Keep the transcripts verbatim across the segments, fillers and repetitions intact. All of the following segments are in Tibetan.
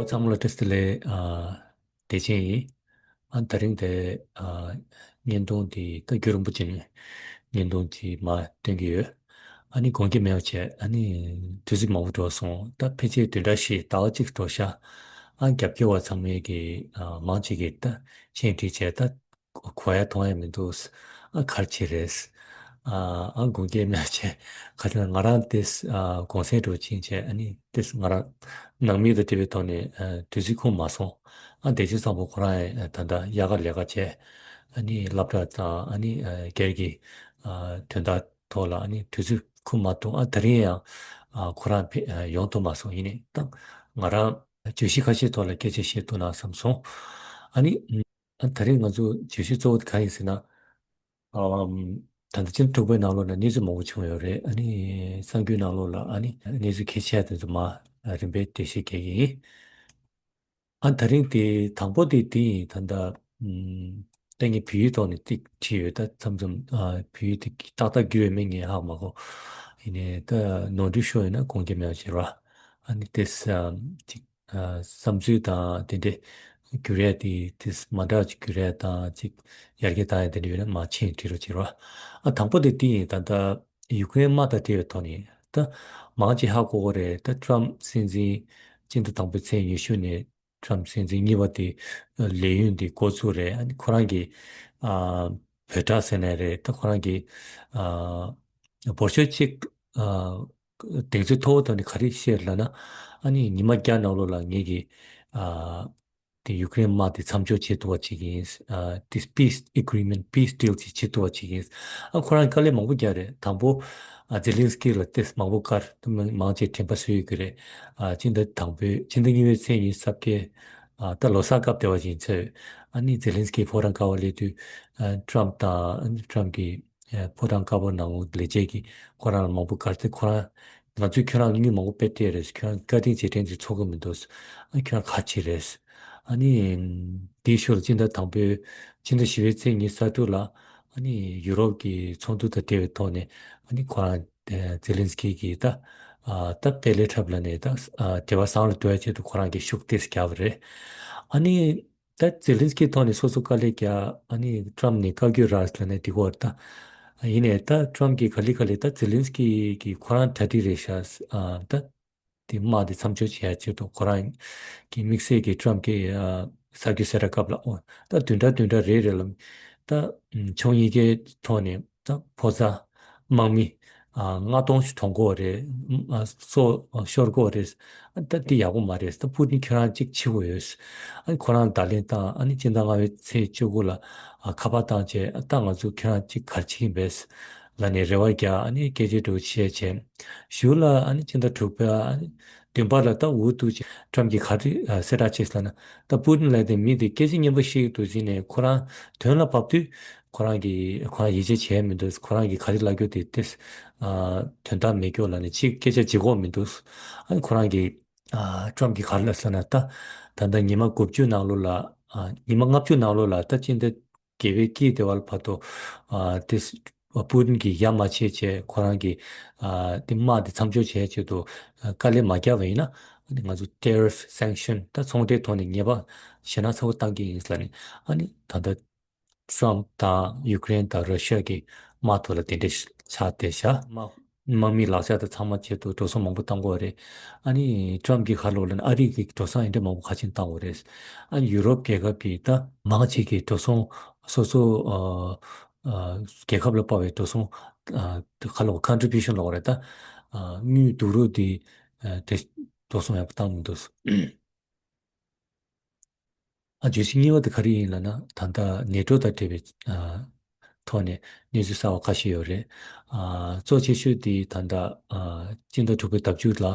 ཚང་མ་ལ་བཀྲ་ཤིས་བདེ་ལེགས། ཨ། བདེ་ཆེན་ཡིན། ཨ། ད་རིང་དེ། ཨ། བརྙན་ཐུང་དེ་ད་རྒྱུན་རིང་པོ་བྱས་ནས་བརྙན་ཐུང་དེ་མར་སྟོན་གྱི་ཡོད། ཨ་ནི་དགོངས་འགལ་མེད་པ་བྱས། ཨ་ནི་དུས་ཚོད་མང་པོ་འགྲོ་སོང་། ད་ཕལ་ཆེར་བདུན་ཕྲག་བཞི་ཟླ་བ་གཅིག་འགྲོ་ཤག་ཨ། རྒྱབ་སྐྱོར་བ་ཚང་མས་ཀྱི། ཨ། མང་ཆེ་གིས་ད་མཆན་བྲིས་བྱས། ད་གོ་ཡ་མཐོང་ཡ་མི་འདུག་ཨ། ག་རེ་བྱས་རེད། ཨ། ཨ། དགོངས་འགལ་མེད་བྱས། ག་ཚོད་ང་རང་དེ། ཨ། གུང་སེང་འགྲོ་ཕྱིན་བྱས། ཨ་ནི་དེ་ང་རང་ནང་མི་དང་འབྲེལ་བའི་ཐོག་ནས། ཨ། དུས་ཚོད་ཁུངས་མ་སོང་། ཨ། བདེ་ཆེན་བཟང་པོ་ཁོ་རང་ཡང་ད་ལྟ་དབྱར་ཁ་ལས་ཀ་བྱས། ཨ་ནི་སློབ་གྲྭ་དང་། ཨ་ནི། ཨ། སྒེར་གྱི། ཨ། དོན་དག་ཐོག་ལ། ཨ་ནི་དུས་ཚོད་ཁུངས་མ་ཐུག་ཨ། ད་རིང་ཡང་། ཨ། ཁོ་རང་ཕེ། ཨ། ཡོང་ཐུབ་མ་སོང་། ཡིན་ནའི་ད་ང་རང་བརྗོད་གཞི་ཁ་ཤས་ཐོག་ལ་སྐད་ཆ་བཤད་ཐུབ་ན་བསམ་སོང་། ཨ་ནི། ཨ། ད་རིང་ང་ཚོ་བརྗོད་གཞི་གཙོ་བོ་དེ་གང་ཡིན་ཟེར་ན། ཨམ། ད་ལྟ་སྤྱི་ཚོགས་དྲུག་པའི་ནང་ལོགས་ལ་གནས་ཚུལ་མང་པོ་བྱུང་ཡོད་རེད། ཨ་ནི་གསར་འགྱུར་ནང་ལོགས་ལ། ཨ་ནི་གནས་ཚུལ་གལ་ཆེ་དེ་ཚོ་མར་རིམ་པས་འགྲེལ་བཤད་རྒྱག་གི་ཡིན། ཨ། ད་རིང་དེ་དང་པོ་དེ་དེ་ཡིན། ད་ལྟ། ཨམ། ད་ངས་བོད་ཡིག་ཐོག་ནས་ཏིག་བྲིས་ཡོད། ད་མཚམས་མཚམས། ཨ། བོད་ཡིག་དེ་ཏག་ཏག་འགྱུར་ཡོད་མེད་ངས་ཧ་མ་གོ། ཡིན་ནའི་ད་ནོར་འཁྲུལ་ཤོར་ཡོད་ན་དགོངས་འགལ་མེད་པ་བྱེད་རོགས། ཨ་ནི་དེ་ཙམ་ཅིག་ཨ། བསམ་ཚུལ་དང་དེ་འདྲའི་འགྱུར་ཡ་དེ་དེ་མ་འདྲ་བ་ཅིག་འགྱུར་ཡ་དང་། ཅིག་ཡར་རྒྱས་བཏང་ཡ་དེ་འདྲ་ཡོད་ན་མར་མཆན་བྲིས་རོགས་བྱེད་རོགས། ཨ། དང་པོ་དེ་དེ་ཡིན། ད་ལྟ་ཡུཀ་རེན་དམག་དང་འབྲེལ་བའི་ཐོག་ནས་ད་མང་ཆེ་ཧ་གོ་གི་རེད། ད་ཊམ་སྲིད་འཛིན་སྤྱི་ཟླ་དང་པོའི་ཚེས་ཉི་ཤུ་ནས་ཊམ་སྲིད་འཛིན་གཉིས་པ་དེ་ལས་ཡུན་དེ་འགོ་ཚུགས་རེད། ཨ་ནི་ཁོ་རང་གི། ཨ། འབོད་སྒྲ་ཟེར་ནའི་རེད། ད་ཁོ་རང་གི། ཨ། འབོད་ཤོག་ཅིག་ཨ། གདེང་ཚོད་མཐོ་བོ་ཐོག་ནས་ག་རེ་བཤད་ལབ་ན། ཨ་ནི་ཉི་མ་བརྒྱ་ནང་ལོགས་ལ་ངེད་ཀྱིས། ཨ། དེ་ཡུཀ་རེན་དམག་དེ་མཚམས་འཇོག་བྱེད་ཐུབ་པ་བྱེད་ཀྱི་ཡིན། ཨ། དེ་peace agreement, peace deal ཅིག་བྱེད་ཐུབ་པ་བྱེད་ཀྱི་ཡིན། ཨ། ཁོ་རང་དཀའ་ལས་མང་པོ་རྒྱག་རེད། དང་པོ། ཨ། ཛེ་ལིན་སི་ཀི་ལ་ཏེས་མང་པོ་བཀར། མང་ཆེ་དྲན་པ་གསོས་ཡོད་ཀྱི་རེད། ཨ། སྤྱི་ཟླ་དང་པོའི་སྤྱི་ཟླ་གཉིས་པའི་ཚེས་ཉི་ཤུ་རྩ་བརྒྱད། ཨ། ད་ལོ་གསར་སྐབས་དེ་བ་ཅིག་ཚོས། ཨ་ནི་ཛེ་ལིན་སི་ཀི་ཕོ་བྲང་དཀར་པོ་སླེབས་དུས། ཨ། ཊམ་དང་། ཨ་ནི་ཊམ་གྱི། ཨ། ཕོ་བྲང་དཀར་པོ་ནང་ལོགས་ལས་བྱེད་ཀྱིས་ཁོ་རང་ལ་མང་པོ་བཀར་ཏེ། ཁོ་རང་ང་ཚོས་ཁྱོད་རང་ལ་དངུལ་མང་པོ་སྤྲད་བསྡད་རེད། ཁྱོད་རང་བཀའ་དྲིན་རྗེས་དྲན་ཅིག་ཚོར་གི་མི་འདུག་ཨ། ཁྱོད་རང་ག་བྱེད་རེད། ཨ་ནི་དེའི་ཤུལ་ལ་སྤྱི་ཟླ་དང་པོའི་སྤྱི་ཟླ་བཞི་པའི་ཚེས་ཉི་ཤུ་རྩ་དྲུག་ལ། ཨ་ནི་ཡུ་རོབ་ཀྱི་ཚོགས་འདུ་དང་འབྲེལ་བའི་ཐོག་ནས། ཨ་ནི་ཁོ་རང་ཛེ་ལིན་སི་ཀི་གིས་ད། ཨ། ད་པེ་ལེ་ཊབ་ལ་ནས་ད། ཨ། འབྲེལ་བ་བཟང་རུ་གཏོང་ཡ་ཆེད་དུ་ཁོ་རང་གིས་ཤུགས་ཏོག་ཙམ་བརྒྱབ་པ་རེད། ཨ་ནི་ད་ཛེ་ལིན་སི་ཀི་ཐོག་ནས་སོ་སོ་དཀའ་ལས་རྒྱག་ཨ་ནི་ཊམ་ནས་བཀའ་བཀྱོན་རག་ལབ་ནས་འགྲིག་གི་རེད་ད། ཡིན་ནའི་ད་ཊམ་གིས་ག་ལེ་ག་ལེ་ད་ཛེ་ལིན་སི་ཀི་གིས་ཁོ་རང་གྲ་སྒྲིག་རེད་ཤག་ཨ། ད་དེ་དམག་དེ་མཚམས་འཇོག་བྱེད་ཡ་ཆེད་དུ་ཁོ་རང་གི་དམིགས་བསལ་གྱི་ཊམ་གྱི། ཨ། གསར་འགྱུར་གསལ་བསྒྲགས་སྐབས་ལ། ཨོ། ད་བདུན་ཕྲག་བདུན་ཕྲག་རེ་རེ་ལ་ད་ཕྱོགས་གཉིས་ཀའི་ཐོག་ནས་ད་ཕོ་གསར་དམག་མི། ཨ། ལྔ་སྟོང་ཞིག་གྲོངས་ཀྱི་ཡོད་རེད། ཨ། སྲོག་ཤོར་གྱི་ཡོད་རེད། ད་དེ་ཡག་པོ་མ་རེད། ད་པུ་ཏིན་ཁྱོད་རང་གཅིག་བྱེད་དགོས་ཡོད། ཨ་ནི་ཁོ་རང་བརྡ་ལན་བཏང་། ཨ་ནི་སྤྱི་ཟླ་ལྔ་པའི་ཚེས་བཅུ་དགུ་ལ། ཨ། ཁ་པར་བཏང་བྱས། ད་ང་ཚོ་ཁྱོད་རང་གཅིག་ག་རེ་བྱེད་ཀྱི་ཡིན་པས་ལབ་ནས་རེ་བ་རྒྱག་ཨ་ནི་སྐད་ཆ་འདྲ་བོ་བཤད་བྱས། གཞུག་ལ་ཨ་ནི་སྤྱི་ཟླ་དྲུག་པའི། ཨ་ནི་བདུན་པ་ལ་ད་འུ་ཐུག་བྱས་ཊམ་གྱིས་ག་རེ། ཨ། གསལ་བསྒྲགས་བྱས་ལབ་ན། ད་པུ་ཏིན་ལབ་དེ་མི་དེ་སྐད་ཆ་སྙན་པོ་བཤད་ཀྱི་འདུག་ཟེར་ནས་ཁོ་རང་དོན་ལ་བབས་དུས་ཁོ་རང་གིས། ཁོ་རང་ཡིད་ཆེས་བྱས་མི་འདུག་ཁོ་རང་གིས་ག་རེ་ལབ་རྒྱུ་དེ་ཏོག་ཙམ། ཨ། དོན་དག་མེད་རྒྱུ་ལབ་ནས་ཅིག་སྐད་ཆ་བརྗེ་གི་མི་འདུག་ཨ་ནི་ཁོ་རང་གིས། ཨ། ཊམ་གྱིས་ག་རེ་ལབ་ཟེར་ན། ད་ད་ལྟ་ཉི་མ་དགུ་བཅུ་ནང་ལོགས་ལ། ཨ། ཉི་མ་ལྔ་བཅུ་ནང་ལོགས་ལ་ད་སྤྱི་ཟླ་བརྒྱད་པའི་དཀྱིལ་དེ་བར་བར་དུ། ཨ། དེ་པུ་ཏིན་གྱིས་ཡ་མ་བྱས་བྱས་ཁོ་རང་གིས། ཨ། དེ་དམག་དེ་མཚམས་འཇོག་བྱས་ཆེད་དུ། ཨ། དཀའ་ལས་མ་བརྒྱབ་པ་ཡིན་ན། ཨ་ནི་ང་ཚོ་ཊེ་རིཕ་སེང་ཤན། ད་ཚོང་འབྲེལ་ཐོག་ནས་ཉེས་པ་ཞེ་དྲག་ཚ་པོ་བཏང་གི་ཡིན་ལབ་ནས། ཨ་ནི་ད་ལྟ་ཊམ་དང་ཡུཀ་རེན་དང་ར་ཤི་ཡ་གི་དམག་ཐོག་ལ་དེ་འདྲ་ཆགས་བསྡད་ཤག་དམག་དམག་མིའི་ལག་ཆ་དང་ཚང་མ་ཆེད་དུ་འགྲོ་སོང་མང་པོ་བཏང་གི་ཡོད་རེད། ཨ་ནི་ཊམ་གྱིས་ག་རེ་ལབ་ལབ་ན། ཨ་རི་གིས་འགྲོ་སོང་དེ་འདྲ་མང་པོ་ཁ་ཆེམས་བཏང་གི་ཡོད་རེད། ཨ་ནི་ཡུ་རོབ་རྒྱལ་ཁབ་ཀྱིས་ད་མང་ཆེ་གིས་འགྲོ་སོང་སོ་སོ། ཨ། ཨ། རྒྱལ་ཁབ་ལ་དཔག་པའི་འགྲོ་སོང་། ཨ། ག་རེ་ལབ། ཀོན་ཊི་བུ་ཤན་ལབ་དགོས་རེད་ད། ཨ། དངུལ་བསྡུ་རུབ་དེ། ཨ། དེ་འགྲོ་སོང་ཡག་པོ་བཏང་མི་འདུག་ཨ། བརྗོད་གཞི་གཉིས་པ་དེ་ག་རེ་ཡིན་ལབ་ན། ད་ལྟ་ནེ་ཊོ་དང་འབྲེལ་བའི། ཨ། ཐོག་ནས་གནས་ཚུལ་གསར་པ་ཁ་ཤས་ཡོད་རེད། ཨ། གཙོ་ཆེ་ཤོས་དེ་ད་ལྟ། ཨ། སྤྱི་ཟླ་དྲུག་པའི་ཟླ་མཇུག་ལ།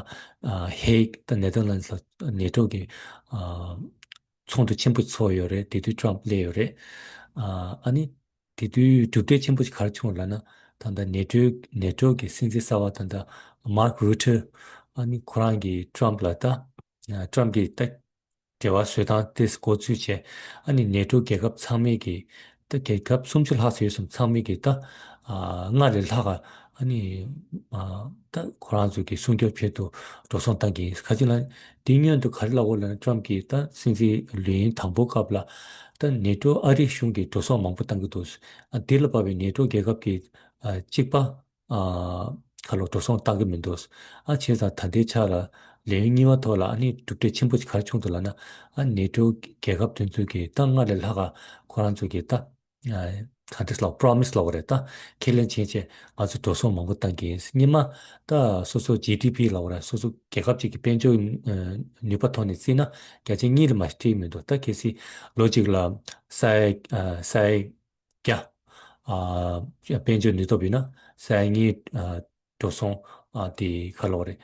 ཨ། ཧེག་ད་ནེ་ཐར་ལན་སི་ལ་ནེ་ཊོ་གི། ཨ། ཚོགས་འདུ་ཆེན་པོ་ཚོགས་ཡོད་རེད། དེ་དུས་ཊམ་སླེབས་ཡོད་རེད། ཨ། ཨ་ནི་དེ་དུས་གྲུབ་འབྲས་ཆེན་པོ་ཞིག་ག་རེ་བྱུང་ལབ་ན། ད་ལྟ་ནེ་ཊོ་ནེ་ཊོ་གི་སྲིད་འཛིན་གསར་པ་ད་ལྟ་མཱརྐ་རུ་ཊེ། ཨ་ནི་ཁོ་རང་གིས་ཊམ་ལ་ད། ཨ། ཊམ་གྱིས་ད་འབྲེལ་བ་བཟོ་སྟངས་དེ་འགོ་ཚུགས་བྱས། ཨ་ནི་ནེ་ཊོ་རྒྱལ་ཁབ་ཚང་མས་ཀྱི། ད་རྒྱལ་ཁབ་སུམ་ཅུ་ལྷག་ཙམ་ཡོད་ཙང་ཚང་མས་ཀྱི་ད། ཨ། སྔར་ལས་ལྷག་ག་ཨ་ནི། ཨ། ད་ཁོ་རང་ཚོ་གི་སྲུང་སྐྱོབ་ཆེད་དུ་འགྲོ་སོང་བཏང་གི་ཡིན། ག་ཅི་ལ་དེ་སྔོན་དུ་ག་རེ་ལབ་དགོས་ལབ་ན། ཊམ་གྱིས་ད་སྲིད་འཛིན་ལོས་ཡུན་དང་པོའི་སྐབས་ལ་ད་ནེ་ཊོ་ཨ་རིའི་གཞུང་གིས་འགྲོ་སོང་མང་པོ་བཏང་གི་འདུག་ཨ་དེ་ལ་བབས་པའི་ནེ་ཊོ་རྒྱལ་ཁབ་ཀྱི་ཨ་གཅིག་པ་ཨ་ཁ་ལོ་འགྲོ་སོང་བཏང་གི་མི་འདུག་ཨ་བྱས་ཙང་ད་ལྟའི་ཆ་ལ་ལོས་ཡུན་གཉིས་པ་ཐོག་ལ་ཨ་ནི་གྲུབ་འབྲས་ཆེན་པོ་ག་རེ་བྱུང་འདུག་ལབ་ན། ཨ་ནེ་ཊོ་རྒྱལ་ཁབ་དེ་ཚོ་གིས་ད་སྔར་ལས་ལྷག་ག་ཁོ་རང་ཚོ་གིས་ད་ཨ་ག་འདྲ་ལབ། པྲོ་མི་སི་ལབ་དགོས་རེད། ད་ཁས་ལེན་བྱས་བྱས་ང་ཚོ་འགྲོ་སོང་མང་པོ་བཏང་གི་ཡིན། སྔོན་མ་ད་སོ་སོ་ཇི་ཌི་པི་ལབ་དགོས་རེད། སོ་སོ་རྒྱལ་ཁབ་ཅིག་གི་དཔལ་འབྱོར་ཨ་ནུས་པ་ཐོག་ནས་བརྩིས་ན་བརྒྱ་ཆ་གཉིས་ལས་མ་ཐེབས་མི་འདུག་ད་གལ་སྲིད་ལོ་གཅིག་ལ་ས་ཡ་ཨ་ས་ཡ་བརྒྱ། ཨ་དཔལ་འབྱོར་ནུས་སྟོབས་ཡིན་ན་ས་ཡ་གཉིས། ཨ་འགྲོ་སོང་ཨ་དེ་ག་ལབ་དགོས་རེད།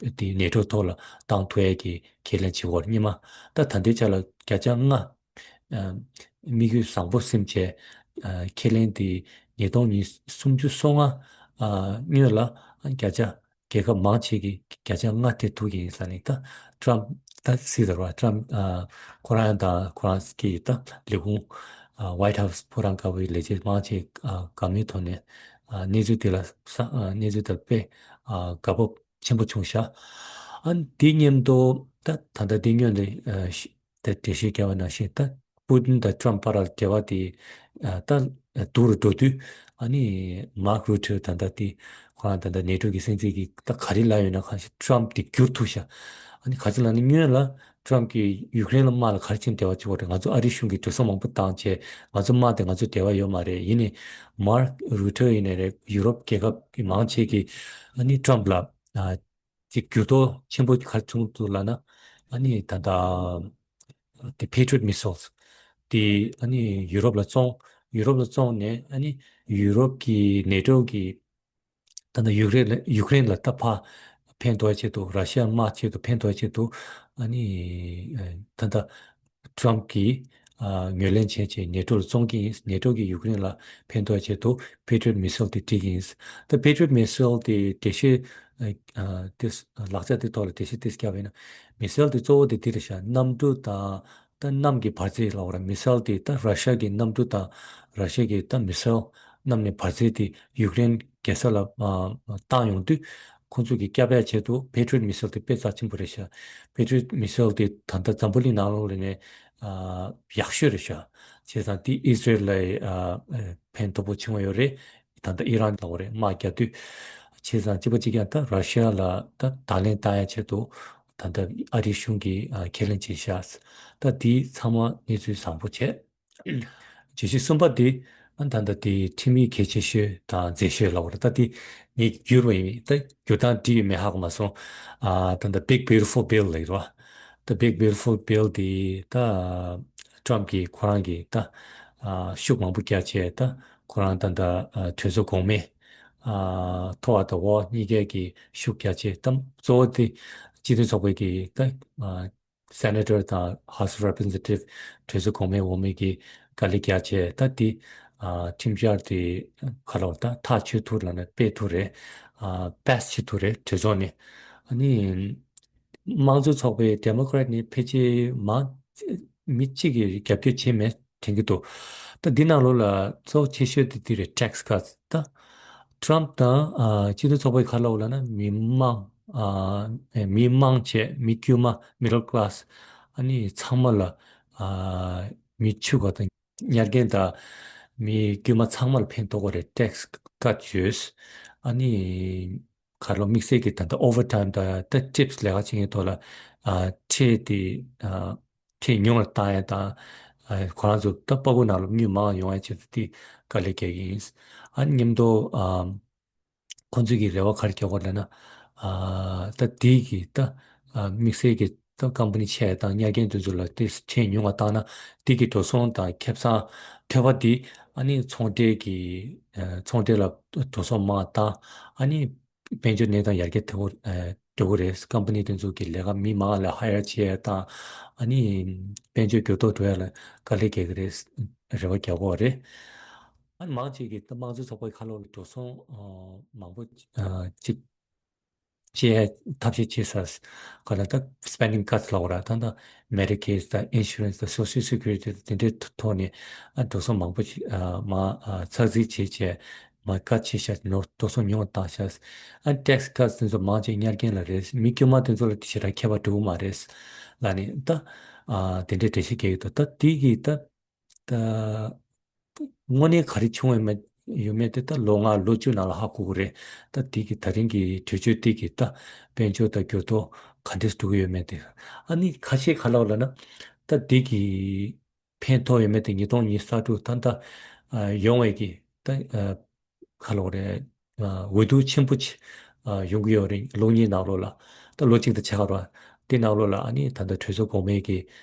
ཨ་དེ་ནེ་ཊོ་ཐོག་ལ་བཏང་ཐུབ་ཡས་ཀྱི་ཁས་ལེན་བྱེད་དགོས་རེད། སྔོན་མ་ད་ད་ལྟའི་ཆ་ལ་བརྒྱ་ཆ་ལྔ། ཨ་དམིགས་ཡུལ་བཟང་པོ་སེམས་བྱས། ཨ་ཁས་ལེན་དེ་ཉིས་སྟོང་ཉི་ཤུ་རྩ་ལྔ་ཨ་སྔོན་ལ་བརྒྱ་ཆ་རྒྱལ་ཁབ་མང་ཆེ་གིས་བརྒྱ་ཆ་ལྔ་དེ་ཐུག་གི་ཡིན་ཟེར་ནས། ད་ཊམ་ད་སྲིད་དར་བ་ཊམ་ཨ་ཁོ་རང་དང་ཁོ་རང་གི་ད་ལས་ཁུངས་ཨ་ཝའིཊ་ཧའུ་སི་ཕོ་བྲང་དཀར་པོའི་ལས་བྱེད་མང་ཆེ་ཨ་དགའ་མོས་ཐོག་ནས་ཨ་གནས་ཚུལ་དེ་ལ་ས་ཨ་གནས་ཚུལ་དེར་དཔེ་ཨ་དགའ་སྤོབས་ཆེན་པོ་བྱུང་ཤག་ཨ་དེ་མཉམ་དུ་ད་ད་ལྟ་དེ་སྔོན་ལས་ཨ་ཤི་ད་འགྲེལ་བཤད་བརྒྱབ་པ་ནང་བཞིན། ད་པུ་ཏིན་དང་ཊམ་བར་ལ་འབྲེལ་བ་དེ་ཨ་ད་སྡུག་རུ་འགྲོ་དུས། ཨ་ནི་མཱག་རུ་ཊར་ད་ལྟ་དེ་ཁོ་རང་ད་ལྟ་ནེ་ཊོ་གི་སྲིད་འཛིན་གྱིས་ད་ག་རེ་ལབ་ཡོད་ན། གང་ཞིག་ཊམ་དེ་བསྒྱུར་ཐུབ་ཤག་ཨ་ནི་ག་ཅི་ལབ་ན། སྔོན་ལ་ཊམ་གྱིས་ཡུཀ་རེན་ལ་དམག་ལ་ག་རེ་བྱས་ནས་འབྲེལ་བ་བྱེད་དགོས་རེད། ང་ཚོ་ཨ་རིའི་གཞུང་གིས་འགྲོ་སོང་མང་པོ་བཏང་བྱས་ང་ཚོ་དམག་དེ་ང་ཚོ་འབྲེལ་བ་ཡོད་མ་རེད། ཡིན་ནའི་མཱག་རུ་ཊར་ཡིན་ནའི་རེད། ཡུ་རོབ་རྒྱལ་ཁབ་ཀྱི་མང་ཆེ་གིས་ཨ་ནི་ཊམ་ལ་ཨ་ཅིག་འགྱུར་ལྡོག་ཆེན་པོ་ག་རེ་བྱུང་འདུག་ལབ་ན། ཨ་ནི་ད་ལྟ་དེ་Patriot missiles དེ་ཨ་ནི་ཡུ་རོབ་ལ་བཙོང་། ཡུ་རོབ་ལ་བཙོང་ནས་ཨ་ནི་ཡུ་རོབ་ཀྱི་ནེ་ཊོ་གི་ད་ལྟ་ཡུཀ་རེན་ལ་ཡུཀ་རེན་ལ་ད་ཕར་ཕན་ཐོགས་ཆེད་དུ། ར་ཤི་ཡ་དམག་ཆེད་དུ་ཕན་ཐོགས་ཆེད་དུ། ཨ་ནི་ཨ་ད་ལྟ་ཊམ་གྱིས་ཨ་ངོས་ལེན་བྱས་བྱས་ནེ་ཊོ་ལ་བཙོང་གི་ཡིན། ནེ་ཊོ་གིས་ཡུཀ་རེན་ལ་ཕན་ཐོགས་ཆེད་དུ་Patriot missile དེ་སྤྲད་ཀྱི་ཡིན། ད་Patriot missile དེ་འགྲེལ་བཤད་ཨ་ཨ་དེ་ལག་ཆ་དེ་ཐོག་ལ་འགྲེལ་བཤད་དེ་བརྒྱབ་པ་ཡིན་ན། མི་སེལ་དེ་གཙོ་བོ་དེ་འདི་རེད་ཤག་གནམ་གྲུ་དང་ད་གནམ་གྱི་འབར་རྫས་ལབ་དགོས་རེད། མི་སེལ་དེ་ད་ར་ཤ་གི་གནམ་གྲུ་དང་ར་ཤ་གི་ད་མི་སེལ་གནམ་ནས་འབར་རྫས་དེ་ཡུཀ་རེན་རྒྱལ་ས་ལ་ཨ་བཏང་ཡོང་དུས། ཁོང་ཚོ་གི་སྐྱབས་ཡ་ཆེད་དུ་Patriot missile དེ་དཔེ་རྩ་ཆེན་པོ་རེད་ཤག Patriot missile དེ་ད་ལྟ་འཛམ་བུ་གླིང་ནང་ལོགས་ལ་ནས་ཨ་ཡག་ཤོས་རེད་ཤག་བྱས་ཙང་དེ་ཨི་ཟི་རེལ་ལ་ཨ་ཕན་ཐོགས་པོ་ཆེན་པོ་ཡོད་རེད། ད་ལྟ་ཨི་རན་ལབ་དགོས་རེད། དམག་རྒྱག་དུས། བྱས་ཙང་གཅིག་པ་གཅིག་རྐྱང་ད་ར་ཤི་ཡ་ལ་ད་བརྡ་ལན་བཏང་ཡ་ཆེད་དུ་ད་ལྟ་ཨ་རིའི་གཞུང་གིས་ཨ་ཁས་ལེན་བྱས་ཤག་ད་དེ་ཚང་མ་གནས་ཚུལ་བཟང་པོ་བྱས། བརྗོད་གཞི་གསུམ་པ་དེ་ཨ་ད་ལྟ་དེ་ཁྲིམས་ཡིག་གལ་ཆེ་ཤོས་དང་མཛེས་ཤོས་ལབ་དགོས་རེད། ད་དེ་ངས་བསྒྱུར་བ་ཡིན། ད་བསྒྱུར་སྟངས་འགྲིག་ཡོད་མེད་ཧ་གོ་མ་སོང་། ཨ་ད་ལྟ་Big Beautiful Bill ལབ་ཡོད་རེད་བ། ད་Big Beautiful Bill དེ་ད་ཊམ་གྱིས་ཁོ་རང་གིས་ད་ཨ་ཤུགས་མང་པོ་བརྒྱབ་བྱས། ད་ཁོ་རང་ད་ལྟ་ཨ་གྲོས་ཚོགས་གོང་མའི་ཨ་མཐོ་བ་དང་འོག་གཉིས་ཀའི་གི་ཤུགས་རྒྱབ་བྱས། ད་གཙོ་བོ་དེ་སྤྱི་མཐུན་ཚོགས་པའི་གི་ད་ཨ་Senator དང་House of Representative གྲོས་ཚོགས་གོང་མའི་འོག་མའི་གི་དཀའ་ལས་བརྒྱབ་བྱས། ད་དེ་ཨ་ཁྲིམས་འཆར་དེ་ག་ལབ་ད་ཐག་ཆོད་ཐུབ་ལབ་ན་སྤེལ་ཐུབ་རེད། ཨ་པེ་སི་བྱེད་ཐུབ་རེད་གྲོས་ཚོགས་ནས། ཨ་ནི། དམངས་གཙོ་ཚོགས་པའི་Democrat ནི་ཕལ་ཆེར་མང་མི་གཅིག་གིས་རྒྱབ་སྐྱོར་བྱས་མེད་དྲན་གྱི་འདུག་ད་འདི་ནང་ལོགས་ལ་གཙོ་ཆེ་ཤོས་དེ་འདི་རེད། Tax cuts ད་Trump དང་ཨ་སྤྱི་མཐུན་ཚོགས་པའི་ཁ་ལོག་ལ་ན་མི་མང་ཨ་ཨེ་མི་མང་ཆེ་མི་དཀྱུས་མ་middle class ཨ་ནི་ཚང་མ་ལ་ཨ་མི་ཕྱུག་པ་དང་ཉར་མཁན་དང་མི་དཀྱུས་མ་ཚང་མ་ལ་ཕན་ཐོགས་པ་རེད། Tax cut ཡོད། ཨ་ནི། ག་རེ་ལབ་དམིགས་བསལ་གྱི་ད་ལྟ་overtime དང་ད་tips ལས་ཀ་བྱེད་མཁན་ཐོག་ལ་ཨ་ཁྲལ་དེ་ཨ་ཁྲལ་ཉུང་རུ་བཏང་ཡ་དང་ཨ་ཁོ་རང་ཚོ་ད་ཕྲུ་གུ་ནང་ལ་མི་མང་ཡོང་ཡ་ཆེད་དུ་དེ་དཀའ་ལས་རྒྱག་གི་ཡིན། ཨ་མཉམ་དུ་ཨ་ཁོང་ཚོས་ཀྱི་རེ་བ་ག་རེ་རྒྱག་གི་ཡོད་ལབ་ན། ཨ་ད་དེ་གི་ད་ཨ་དམིགས་བསལ་གྱི་ད་ཀམ་པ་ནི་ཆེ་དང་ཉར་མཁན་དེ་ཚོ་ལ་དེ་ཁྲལ་ཉུང་བ་བཏང་ན་དེ་གི་འགྲོ་སོང་དང་ཁེ་བཟང་ཐོབ་པ་དེ་ཨ་ནི་ཚོང་འབྲེལ་གྱི་ཨ་ཚོང་འབྲེལ་ལ་འགྲོ་སོང་མང་བ་བཏང་ཨ་ནི། དཔལ་འབྱོར་གནས་སྟངས་ཡར་རྒྱས་ཐེབས་ཡོད་རེད། ཀམ་པ་ནི་དེ་ཚོ་གི་ལས་ཀ་མི་མང་ལ་ཧ་ཡར་བྱེད་ཡ་དང་ཨ་ནི་དཔལ་འབྱོར་འགྱུར་ལྡོག་འགྲོ་ཡ་ལ་དཀའ་ལས་རྒྱག་གི་རེད། རེ་བ་རྒྱག་གི་ཡོད་རེད། ཨ་ནི་མང་ཆེ་གི་ད་དམངས་གཙོ་ཚོགས་པའི་ཁ་ལོག་ལ་འགྲོ་སོང་ཨ་མང་པོ་ཨ་ཅིག་བྱེད་ཡ་ཐབས་ཤེས་བྱེད་ས་ག་ལ་ད་spending cuts ལབ་དགོས་རེད། ད་ད་Medicaid དང་insurance དང་social security དང་དེ་འདྲའི་ཐོག་ནས་ཨ་འགྲོ་སོང་མང་པོ་ཞིག་ཨ་མ་ཨ་ཚགས་རྩིས་བྱེད་བྱས། མ་ཀ་ཆེ་ཤ་ནོར་དོ་སོང་ཉུང་བཏང་ཤ། ཨ་ནི་ཊེག་སི་ཀཊ་དེ་ཚོ་མང་ཆེ་ཉར་མཁན་ལ་རེད། མི་དཀྱུས་མ་དེ་ཚོ་ལ་དེ་ཞེ་དྲག་ཁྱད་པར་འགྲོ་གི་མ་རེད་ལབ་ནས་ད་ཨ་དེ་འདྲའི་འགྲེལ་བཤད་རྒྱག་གི་འདུག་ད་དེ་གི་ད་ད་དངོས་གནས་ག་རེ་བྱུང་ཡོད་མེད་ཡོད་མེད་དེ་ད་ལོ་ལྔ་ལོ་བཅུ་ནང་ལ་ཧ་གོ་གི་རེད། ད་དེ་གི་ད་རིང་གི་གྲོས་ཆོད་དེ་གི་ད་དཔལ་འབྱོར་དང་འགྱུར་ལྡོག་ག་འདྲས་འགྲོ་གི་ཡོད་མེད་དེ། ཨ་ནི་ཁ་ཤས་ག་ལབ་ལབ་ན་ད་དེ་གི་ཕན་ཐོགས་ཡོད་མེད་དེ་ཉིས་སྟོང་ཉི་ཤུ་རྩ་དྲུག་ད་ལྟ་ཨ་ཡོང་བའི་གི་ད་ཨ་ག་ལབ་དགོས་རེད། ཨ་འོས་བསྡུ་ཆེན་པོ་ཆེ་ཨ་ཡོང་གི་ཡོད་རེད། ལོ་གཉིས་ནང་ལོགས་ལ་ད་ལོ་གཅིག་དང་ཕྱེད་ཀ་རེད། དེ་ནང་ལོགས་ལ་ཨ་ནི་ད་ལྟ་གྲོས་ཚོགས་གོང་མའི་གི་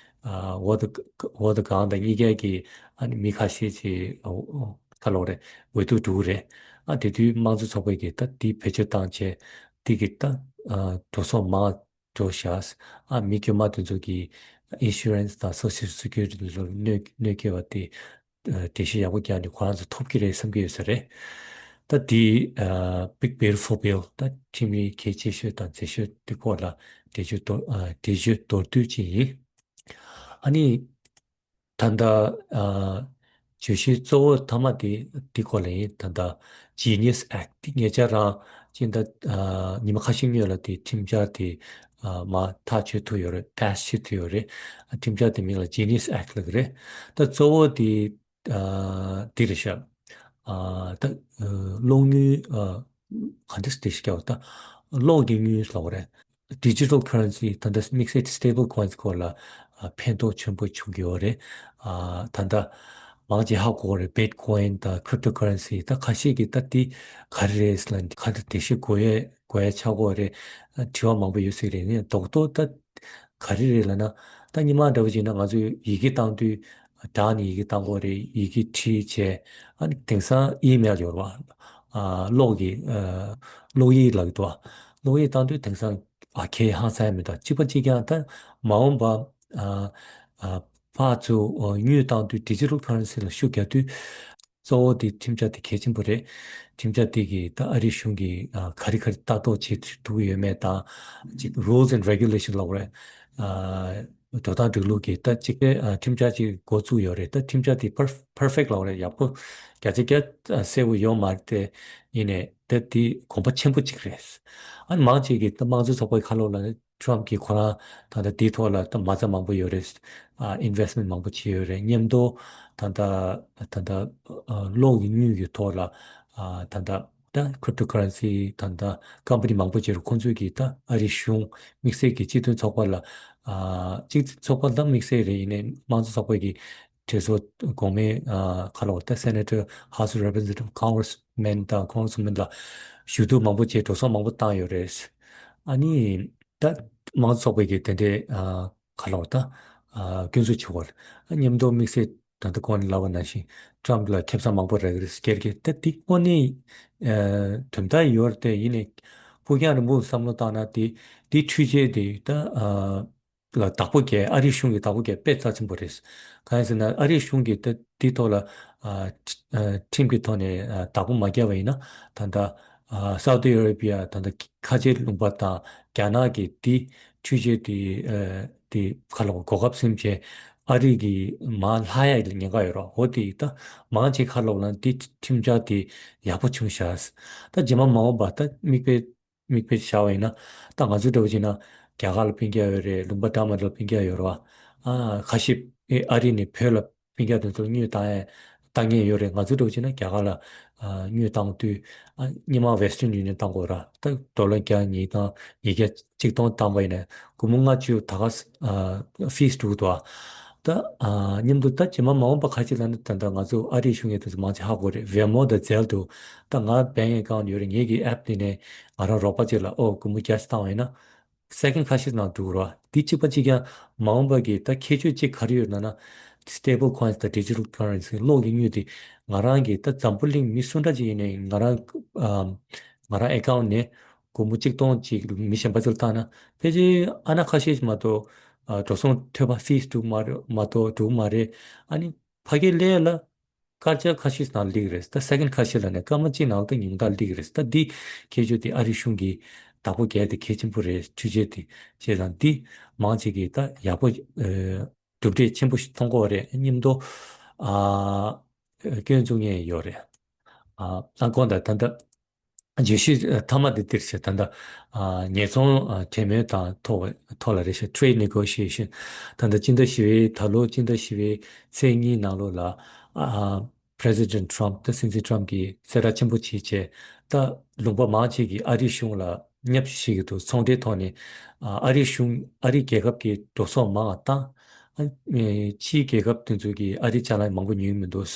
ཨ་འོག་ཏུ་འོག་ཏུ་སྒང་དང་གཉིས་ཀའི་གི་ཨ་ནི་མི་ཁ་ཤས་ཀྱིས་ཨ་ག་ལབ་དགོས་རེད། འོས་བསྡུ་འགྲོ་གི་རེད། ཨ་དེ་དུས་དམངས་གཙོ་ཚོགས་པའི་གི་ད་དེ་བེད་སྤྱོད་བཏང་བྱས་དེ་གི་ད་ཨ་འགྲོ་སོང་མང་འགྲོ་ཤག་ཨ་མི་དཀྱུས་མ་དེ་ཚོ་གི་ཨིན་ཤུ་རན་སི་དང་སོ་ཤལ་སི་ཀུ་རི་ཊི་དེ་ཚོར་གནོད་གནོད་སྐྱེལ་བ་དེ་ཨ་འགྲེལ་བཤད་ཡག་པོ་རྒྱག་ནས་ཁོ་རང་ཚོ་ཐོབ་ཀྱི་རེད་བསམ་གྱི་ཡོད་ས་རེད། ད་དེ་ཨ་Big Beautiful Bill ད་ཁྲིམས་ཡིག་གལ་ཆེ་ཤོས་དང་མཛེས་ཤོས་དེ་སྐོར་ལ་འགྲེལ་བརྗོད་མདོར་ཨ་འགྲེལ་བརྗོད་མདོར་བསྡུས་ཅིག་ཡིན། ཨ་ནི། ད་ལྟ་ཨ་བརྗོད་གཞི་གཙོ་བོ་མཐའ་མ་དེ་འདི་སྐོར་ལ་ཡིན། ད་ལྟ་Genius Act འདི་ཉེ་ཆར་རང་སྤྱི་ཟླ་ཨ་ཉི་མ་ཁ་ཤས་སྔོན་ལ་དེ་ཁྲིམས་འཆར་དེ་ཨ་མར་ཐག་གཅོད་ཐུབ་ཡོད་རེད། པེ་སི་བྱེད་ཐུབ་ཡོད་རེད། ཨ་ཁྲིམས་འཆར་དེ་མིང་ལ་Genius Act ལབ་ཀྱི་རེད། ད་གཙོ་བོ་དེ་ཨ་འདི་རེད་ཤག་ཨ་ད་ཨ་གློག་དངུལ་ཨ་ག་འདྲ་སེ་དེ་ཞིག་བརྒྱབ་པ་ད་གློག་གི་དངུལ་ལབ་དགོས་རེད། Digital currency ད་ལྟ་དམིགས་བསལ་stable coins སྐོར་ལ་ཨ་ཕན་ཐོགས་ཆེན་པོ་བྱུང་གི་ཡོད་རེད། ཨ་ད་ལྟ་མང་ཆེ་ཧ་གོ་གི་རེད། Bitcoin དང་cryptocurrency ད་ཁ་ཤས་ཀྱིས་ད་འདི་ག་རེ་རེད་ལབ་ཁ་ད་དེ་ཤེས་དགོས་ཡས་དགོས་ཡས་ཆགས་ཀྱི་ཡོད་རེད། ཨ་དྲི་བ་མང་པོ་ཡོད་སྲིད་རེད། ངས་རྡོག་རྡོག་ད་ག་རེ་རེད་ལབ་ན་ད་སྔོན་མ་འདྲ་བོ་བྱས་ན་ང་ཚོས་ཡི་གེ་བཏང་དུས་སྦྲགས་ནས་ཡི་གེ་བཏང་དགོས་རེད། ཡི་གེ་བྲིས་བྱས་ཨ་ནི་དེང་སང་email ཡོད་རེད་བ། ཨ་གློག་གི་ཨ་གློག་ཡིག་ལབ་ཀྱི་འདུག་བ། གློག་ཡིག་བཏང་དུས་དེང་སང་ཨ་ཁེ་ཧང་སང་ཡ་མི་འདུག་གཅིག་པ་གཅིག་རྐྱང་ད་མ་འོངས་པ་ཨ་ཨ་ཕར་ཚུར་ཨ་དངུལ་བཏང་དུས་digital currency ལ་ཤུགས་རྒྱག་དུས་གཙོ་བོ་དེ་ཁྲིམས་འཆར་དེ་གལ་ཆེན་པོ་རེད། ཁྲིམས་འཆར་དེ་གིས་ད་ཨ་རིའི་གཞུང་གིས་ཨ་ག་རེ་ག་རེ་ལྟ་རྟོག་བྱེད་ཐུབ་ཀྱི་ཡོད་མེད་དང་ཅིག་rules and regulation ལབ་དགོས་རེད། ཨ་འགྲོ་སྟངས་སྒྲིག་ལུགས་ཀྱི་ད་ཅིག་ཨ་ཁྲིམས་འཆར་ཅིག་འགོ་བཙུགས་ཡོད་རེད། ད་ཁྲིམས་འཆར་དེ་per- perfect ལབ་དགོས་རེད། ཡག་པོ་བརྒྱ་ཆ་བརྒྱ་ཨ་གསལ་པོ་ཡོད་མ་རེད་དེ། ཡིན་ནའི་ད་དེ་གོམ་པ་ཆེན་པོ་གཅིག་རེད། ཨ་ནི་མང་ཆེ་གིས་ད་དམངས་གཙོ་ཚོགས་པའི་ཁ་ལོག་ལ་Trump གིས་ཁོ་རང་ད་ལྟ་དེའི་ཐོག་ལ་ད་མ་རྩ་མང་པོ་ཡོད་རེད། ཨ་investment མང་པོ་བྱས་ཡོད་རེད། མཉམ་དུ་ད་ལྟ་ད་ལྟ་ཨ་གློག་གི་དངུལ་གྱི་ཐོག་ལ་ཨ་ད་ལྟ་ད་cryptocurrency ད་ལྟ་company མང་པོ་བྱས་རེད། ཁོང་ཚོས་ཀྱིས་ད་ཨ་རིའི་གཞུང་དམིགས་བསལ་གྱི་སྤྱི་མཐུན་ཚོགས་པ་ལ་ཨ་སྤྱི་མཐུན་ཚོགས་པ་ད་དམིགས་བསལ་རེད། ཡིན་ནའི་དམངས་གཙོ་ཚོགས་པ་གི་གྲོས་ཚོགས་གོང་མའི་ཨ་ཁ་ལོ་ད་Senator, House of Representative, Congressman དང་Congresswoman ལ་ཞུ་གཏུག་མང་པོ་བྱས་འགྲོ་སོང་མང་པོ་བཏང་ཡོད་རེད། ཨ་ནི་ད་དམངས་གཙོ་ཚོགས་པའི་གི་དེ་འདྲའི་ཨ་ཁ་ལོ་ད་ཨ་སྐྱོན་འཛུགས་བྱེད་དགོས་རེད། མཉམ་དུ་དམིགས་བསལ་ད་ལྟ་གོང་ནས་ལབ་པ་ནང་བཞིན་Trump ལ་ཁེ་བཟང་མང་པོ་རག་གི་རེད་ཟེར་གྱི་རེད། ད་འདི་དངོས་གནས་ཨ་དོན་དག་ཡོད་རེད་དེ། ཡིན་ནའི་ཕུགས་རྒྱང་རིང་པོ་བསམ་བློ་བཏང་ན་དེ་འདི་འཕྲུལ་ཆས་དེ་ད་ཨ། ལ་བདག་པོ་རྒྱག་ཨ་རིའི་གཞུང་གི་བདག་པོ་རྒྱག་དཔེ་རྩ་ཆེན་པོ་རེད། གང་ཡིན་ཟེར་ན་ཨ་རིའི་གཞུང་གིས་ད་འདི་ཐོག་ལ་ཨ་ཁྲི་ཨ་ཁྲིམས་ཀྱི་ཐོག་ནས་ཨ་བདག་པོ་མ་རྒྱག་པ་ཡིན་ན་ད་ལྟ་ཨ་Saudi Arabia ད་ལྟ་ཁ་ཆེ་ལུང་པ་དང་རྒྱ་ནག་གིས་འདི་འཕྲུལ་ཆས་དེ་ཨ་དེ་ཁ་ལོ་གོ་སྐབས་ཟིན་བྱས་ཨ་རི་གི་མར་ལྷག་ཡ་ཉེན་ཁ་ཡོད་རེད། འོ་དེ་ད་མང་ཆེ་ཁ་ལོ་ལ་འདི་ཁྲིམས་འཆར་དེ་ཡག་པོ་བྱུང་ཤག་ད་རྗེས་མ་མ་འོངས་པ་ད་མིག་དཔེ་མིག་དཔེ་བཞག་པ་ཡིན་ན་ད་ང་ཚོ་འདྲ་བོ་བྱས་ན་རྒྱ་གར་ལ་སྤུན་ཀྱག་ཡོད་རེད། ལུང་པ་འདྲ་མི་འདྲ་ལ་སྤུན་ཀྱག་ཡོད་རེད་བ། ཨ་ཁ་ཤས་ཨེ་ཨ་རི་ནས་བོད་ལ་སྤུན་ཀྱག་དེ་ཚོར་དངུལ་བཏང་ཡས་བཏང་མཁན་ཡོད་རེད། ང་ཚོ་འདྲ་བོ་བྱས་ན་རྒྱ་གར་ལ་ཨ་དངུལ་བཏང་དུས་ཨ་སྔོན་མ་Western Union བཏང་དགོས་ར། ད་ཌོ་ལར་བརྒྱ་ཉིས་བཏང་ཉིས་བརྒྱ་གཅིག་སྟོང་བཏང་པ་ཡིན་ན་སྒོར་མོ་ལྔ་བཅུ་ད་ག་ཨ་fees འགྲོ་གི་འདུག་ཨ། ད་ཨ་མཉམ་དུ་ད་རྗེས་མ་མ་འོངས་པ་ཁ་ཅིག་ལ་ནི་ད་ལྟ་ང་ཚོ་ཨ་རིའི་གཞུང་གི་དེ་ཚོ་མང་ཆེ་ཧ་གོ་རེད། Venmo དང་Zelle དུ་ད་ང་bank account ཡོད་རེད། ངེད་ཀྱི་app དེ་ནས་ང་རང་རོགས་པ་ཅིག་ལ་ཨོ་སྒོར་མོ་བརྒྱ་ཞིག་བཏང་བ་ཡིན་ན་second ཁ་ཤས་ནང་འགྲོ་གི་རེད། འདི་གཅིག་པ་གཅིག་རྐྱང་མ་འོངས་པ་གི་ད་ཁྱད་ཆོས་གཅིག་ག་རེ་ཡོད་ན་ན་stable coins དང་digital currency གློག་གི་དངུལ་དེ་ང་རང་གི་ད་འཛམ་བུ་གླིང་མི་སུ་འདྲ་ཅིག་ཡིན་ནའི་ང་རང་ཨ་ང་རང་account ནས་སྒོར་མོ་གཅིག་སྟོང་གཅིག་མི་གཞན་པ་ཚོར་བཏང་ན་ཕལ་ཆེར་ཨ་ན་ཁ་ཤས་ཤིག་མ་གཏོགས་ཨ་འགྲོ་སོང་ཐོལ་པ་fees འགྲོ་གི་མ་རེད། མ་གཏོགས་འགྲོ་གི་མ་རེད། ཨ་ནི་ཕ་གིའི་ལས་ལ་སྐར་ཆ་ཁ་ཤས་ནང་སླེབས་ཀྱི་རེད། ད་second ཁ་ཤས་ལ་ནས་སྐར་མ་གཅིག་ནང་ད་ཉུང་མཐར་སླེབས་ཀྱི་རེད། ད་འདི་ཁྱད་ཆོས་དེ་ཨ་རི་གཞུང་གིས་བདག་པོ་རྒྱག་དེ་གལ་ཆེན་པོ་རེད། འཕྲུལ་ཆས་དེ་བྱས་ཙང་འདི་མང་ཆེ་གིས་ད་ཡག་པོ་ཨ་གྲུབ་འབྲས་ཆེན་པོ་ཞིག་མཐོང་གི་ཡོད་རེད། མཉམ་དུ་ཨ་སྐྱོན་འཛུགས་མཁན་ཡོད་རེད། ཨ་ཨ་དགོངས་དག་ད་ལྟ་བརྗོད་གཞི་ཨ་མཐའ་མ་དེ་འདིར་བྱས། ད་ལྟ་ཨ་ཉེན་སྲུང་ཨ་གྲོས་མོལ་དང་ཐོག་ཐོག་ལ་རེད་ཤག Trade Negotiation། ད་ལྟ་སྤྱི་ཟླ་བཞི་པའི་ད་ལོ་སྤྱི་ཟླ་བཞི་པའི་ཚེས་གཉིས་ནང་ལོགས་ལ་ཨ་President Trump ད་སྲིད་འཛིན་Trump་གིས་གསལ་བསྒྲགས་ཆེན་པོ་ཅིག་བྱས། ད་ལུང་པ་མང་ཆེ་གིས་ཨ་རིའི་གཞུང་ལ་བརྙས་བཅོས་བྱེད་ཀྱི་འདུག་ཚོང་འབྲེལ་ཐོག་ནས་ཨ་ཨ་རིའི་གཞུང་ཨ་རིའི་རྒྱལ་ཁབ་ཀྱི་འགྲོ་སོང་མང་བ་བཏང་། ཨ་ཕྱིའི་རྒྱལ་ཁབ་དེ་ཚོ་གིས་ཨ་རིའི་ཅ་ལག་མང་པོ་ཉོས་མི་འདུག་བྱས་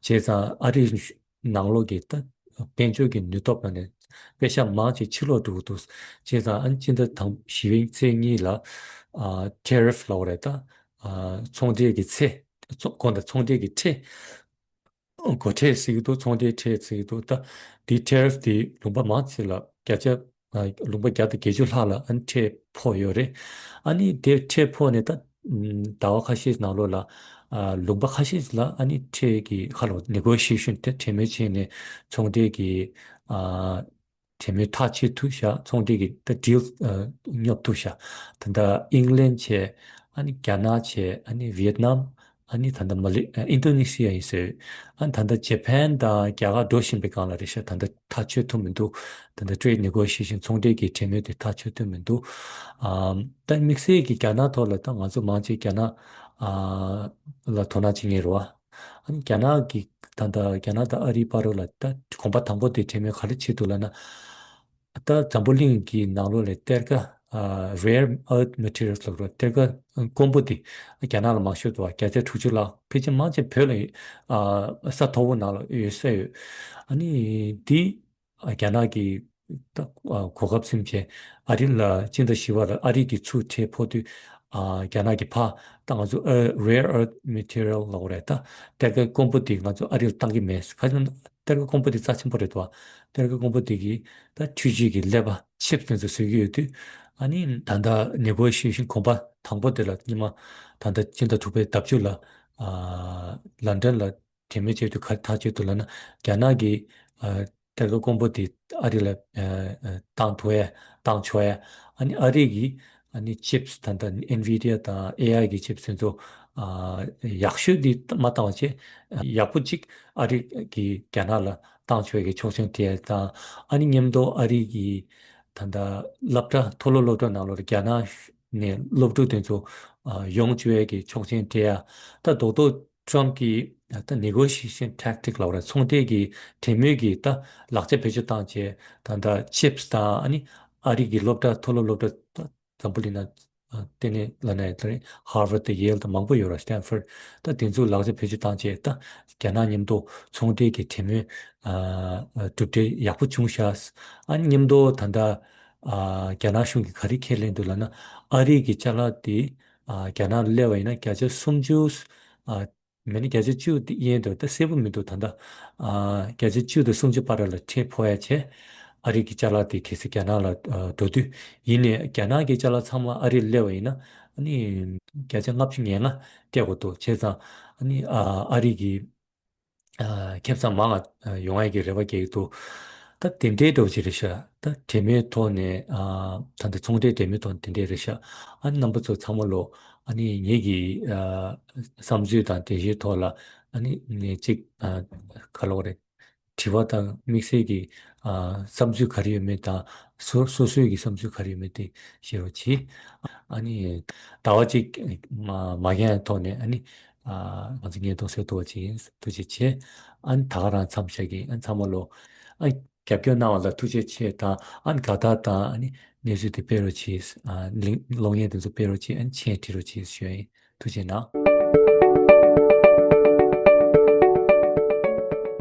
ཙང་ཨ་རིའི་ནང་ལོགས་ཀྱི་ད་དཔལ་འབྱོར་གྱི་ནུས་སྟོབས་ལ་ནས་པེ་ཤ་མང་ཆེ་ཕྱིར་ལོག་འགྲོ་གི་འདུག་བྱས་ཙང་ཨ་ནི་སྤྱི་ཟླ་དང་བཞི་པའི་ཚེས་གཉིས་ལ་ཨ་Tariff་ལབ་པ་རེད། ད་ཨ་ཚོང་འབྲེལ་གྱི་ཚད་ཚོ་གོང་དུ་ཚོང་འབྲེལ་གྱི་ཁྲལ་སྒོ་ཁྲལ་ཟེར་གྱི་འདུག་ཚོང་འབྲེལ་ཁྲལ་ཟེར་གྱི་འདུག་ད་འདི་Tariff་དེ་ལུང་པ་མང་ཆེ་ལ་བརྒྱ་ཆ་ཨ་ལུང་པ་བརྒྱ་དང་བརྒྱད་ཅུ་ལྷག་ལ་ཨ་ནི་ཁྲལ་ཕོག་ཡོད་རེད། ཨ་ནི་དེ་ཁྲལ་ཕོག་ནས་ད་ཨམ་ཟླ་བ་ཁ་ཤས་ནང་ལོགས་ལ་ཨ་ལུང་པ་ཁ་ཤས་ལ་ཨ་ནི་ཁྲལ་གྱི་ཁ་ལོ་Negotiation་དེ་གྲོས་མོལ་བྱས་ནས་ཚོང་འབྲེལ་གྱི་ཨ་གྲོས་མོལ་ཐག་གཅོད་ཐུབ་ཤག་ཚོང་འབྲེལ་གྱི་ད་Deal་ཨ་སྙོབ་ཐུབ་ཤག་ད་ལྟ་ཨིང་ལན་བྱས། ཨ་ནི་རྒྱ་ནག་བྱས། ཨ་ནི་ཝི་ཡེད་ནམ། ཨ་ནི་ད་ལྟ་མ་ལེ་ཨ་ཨིན་ཌོ་ནེ་ཤི་ཡ་ཡིན་ཟེར། ཨ་ནི་ད་ལྟ་ཇེ་ཕན་དང་རྒྱ་གར་འགྲོ་བཞིན་པའི་སྒང་ལ་རེད་ཤག་ད་ལྟ་ཐག་གཅོད་ཐུབ་མི་འདུག་ད་ལྟ་Trade Negotiation་ཚོང་འབྲེལ་གྱི་གྲོས་མོལ་དེ་ཐག་གཅོད་ཐུབ་མི་འདུག་ཨམ་ད་དམིགས་བསལ་གྱི་རྒྱ་ནག་ཐོག་ལ་ད་ང་ཚོ་མང་ཆེ་རྒྱ་ནག་ཨ་ལ་དོ་སྣང་བྱེད་མཁན་རེད་བ། ཨ་ནི་རྒྱ་ནག་གི་ད་ལྟ་རྒྱ་ནག་དང་ཨ་རིའི་བར་ལ་ད་གོམ་པ་དང་པོ་དེ་གྲོས་མོལ་ག་རེ་བྱེད་འདུག་ལབ་ན། ད་འཛམ་བུ་གླིང་གི་ནང་ལོགས་ལ་གཏེར་ཁ་ཨ་Rare Earth Materials་ལབ་རོགས། གཏེར་ཁ་དཀོན་པོ་དེ་རྒྱ་ནག་ལ་མང་ཤོས་འདུག་བ། བརྒྱ་ཆ་དྲུག་ཅུ་ལྷག་ཕལ་ཆེར་མང་ཆེ་བོད་ལ་ཡོད། ཨ་ས་མཐོ་བོ་ནང་ལ་ཡོད་ས་ཡོད། ཨ་ནི་དེ་རྒྱ་ནག་གི་ད་གོ་སྐབས་ཟིན་བྱས་ཨ་རི་ལ་སྤྱི་ཟླ་བཞི་པ་ལ་ཨ་རི་གི་ཚུར་ཁྲལ་ཕོག་དུས་ཨ་རྒྱ་ནག་གི་ཕ་ད་ང་ཚོ་ཨ་Rare Earth Material་ལབ་རེད། ད་གཏེར་ཁ་དཀོན་པོ་དེ་ང་ཚོ་ཨ་རི་ལ་བཏང་གི་མེད། ག་ཚོད་གཏེར་ཁ་དཀོན་པོ་དེ་རྩ་ཆེན་པོ་རེད་དོ། གཏེར་ཁ་དཀོན་པོ་དེ་གི་ད་འཕྲུལ་ཆས་ཀྱི་ཀླད་པ་Chips་དེ་ཚོ་བཟོ་གི་ཡོད་དུས། ཨ་ནི་ད་ལྟ་Negotiation་གོམ་པ་དང་པོ་དེ་ལ་སྔོན་མ་ད་ལྟ་སྤྱི་ཟླ་དྲུག་པའི་ཟླ་བཅུ་ལ་ཨ་ལན་ཌན་ལ་གྲོས་མོལ་བྱས་དུས་ག་རེ་ཐག་གཅོད་འདུག་ལབ་ན། རྒྱ་ནག་གིས་ཨ་གཏེར་ཁ་དཀོན་པོ་དེ་ཨ་རི་ལ་ཨ་ཨ་བཏང་ཐུབ་ཡ་བཏང་ཆོག་ཡ། ཨ་ནི་ཨ་རི་གིས་ཨ་ནི་Chips་ད་ལྟ་Nvidia་དང་ཨེ་ཨའི་གི་Chips་དེ་ཚོ་ཨ་ཡག་ཤོས་དེ་མ་བཏང་བ་བྱས། ཡག་པོ་གཅིག་ཨ་རི་གིས་རྒྱ་ནག་ལ་བཏང་ཆོག་ཡ་གི་ཆོག་མཆན་སྤྲད་ཡ་དང་། ཨ་ནི་མཉམ་དུ་ཨ་རི་གིས་ད་ལྟ་སློབ་གྲྭ་མཐོ་སློབ་སློབ་གྲྭ་ནང་ལོགས་རྒྱ་ནག་ནས་སློབ་ཕྲུག་དེ་ཚོ་ཨ་ཡོང་བཅུག་ཡ་གི་ཆོག་མཆན་སྤྲད་ཡ། ད་རྡོག་རྡོག་Trump་གིས་ད་Negotiation Tactic་ལབ་ར་ཚོང་འབྲེལ་གྱི་གྲོས་མོལ་གྱི་ད་ལག་ཆ་བེད་སྤྱོད་བཏང་བྱས། ད་ལྟ་Chips་དང་ཨ་ནི་ཨ་རི་གི་སློབ་གྲྭ་མཐོ་སློབ་སློབ་གྲྭ་ད་འཛམ་བུ་གླིང་ན་ཨ་ལྟེ་གནས་ལབ་ན་ཡང་ད་རེས་Harvard་དང་Yale་དང་མང་པོ་ཡོད་ར། Stanford་ད་དེ་ཚོ་ལག་ཆ་བེད་སྤྱོད་བཏང་བྱས་ད་རྒྱ་ནག་མཉམ་དུ་ཚོང་འབྲེལ་གྱི་གྲོས་མོལ་ཨ་ཨ་གྲུབ་འབྲས་ཡག་པོ་བྱུང་ཤག་ཨ་ནི་མཉམ་དུ་ད་ལྟ་ཨ་རྒྱ་ནག་གཞུང་གིས་ག་རེ་ཁས་ལེན་འདུག་ལབ་ན། ཨ་རི་གི་ཅ་ལག་དེ་ཨ་རྒྱ་ནག་ལ་སླེབས་པ་ཡིན་ན་བརྒྱ་ཆ་སུམ་ཅུ་ཨ་མེད་ན་བརྒྱ་ཆ་བཅུ་དེ་ཡན་དུ་ད་གསལ་པོ་མི་འདུག་ད་ལྟ་ཨ་བརྒྱ་ཆ་བཅུ་དང་སུམ་ཅུ་བར་ལ་ཁྲལ་ཕོག་ཡ་བྱས། ཨ་རི་གི་ཅ་ལག་དེ་གལ་སྲིད་རྒྱ་ནག་ལ་ཨ་འགྲོ་དུས་ཡིན་ནའི་རྒྱ་ནག་གི་ཅ་ལག་ཚང་མ་ཨ་རི་ལ་སླེབས་པ་ཡིན་ན་ཨ་ནི་བརྒྱ་ཆ་ལྔ་བཅུ་ང་ལྔ་སྤྲད་དགོས་འདུག་བྱས་ཙང་ཨ་ནི་ཨ་ཨ་རི་གི་ཨ་ཁེ་བཟང་མང་ང་ཡོང་ཡ་གི་རེ་བ་རྒྱག་གི་འདུག་ད་དེ་འདྲའི་འདྲ་བོ་ཅིག་རེད་ཤག་ད་གྲོས་མོལ་ཐོག་ནས་ཨ་ད་ལྟ་ཚོང་འབྲེལ་གྲོས་མོལ་ཐོག་ནས་དེ་འདྲའི་རེད་ཤག་ཨ་ནི་རྣམ་པ་ཚོ་ཚང་མ་ལོ་ཨ་ནི་ངེད་ཀྱི་ཨ་བསམ་ཚུལ་དང་དེ་བཞིན་ཐོག་ལ་ཨ་ནི་ངས་གཅིག་ཨ་ག་ལབ་དགོས་རེད། དྲི་བ་དང་དམིགས་བསལ་གྱི་ཨ་བསམ་ཚུལ་ག་རེ་ཡོད་མེད་དང་། སོ་སོ་སོའི་གི་བསམ་ཚུལ་ག་རེ་ཡོད་མེད་དེ་བཤད་རོགས་གྱིས། ཨ་ནི་ཟླ་བ་གཅིག་མ་མ་འགྱངས་ཐོག་ནས་ཨ་ནི་ཨ་ང་ཚོ་བརྙན་ཐུང་བཟོས་ཐུབ་པ་ཅིག་ཡིན། ཐུགས་རྗེ་ཆེ། ཨ་ནི་ད་ག་རང་མཚམས་བཞག་གི། ཨ་ནི་ཚང་མ་ལོ་ཨ་རྒྱབ་སྐྱོར་གནང་བ་ལ་ཐུགས་རྗེ་ཆེ་དང་། ཨ་ནི་དགའ་རྟགས་དང་ཨ་ནི་གནས་ཚུལ་དེ་སྤེལ་རོགས་གྱིས། ཨ་གླེང་གློག་བརྙན་དེ་ཚོ་སྤེལ་རོགས་གྱིས། ཨ་ནི་མཆན་བྲིས་རོགས་གྱིས་ཞུ་ཡ་ཡིན། ཐུགས་རྗེ་གནང་།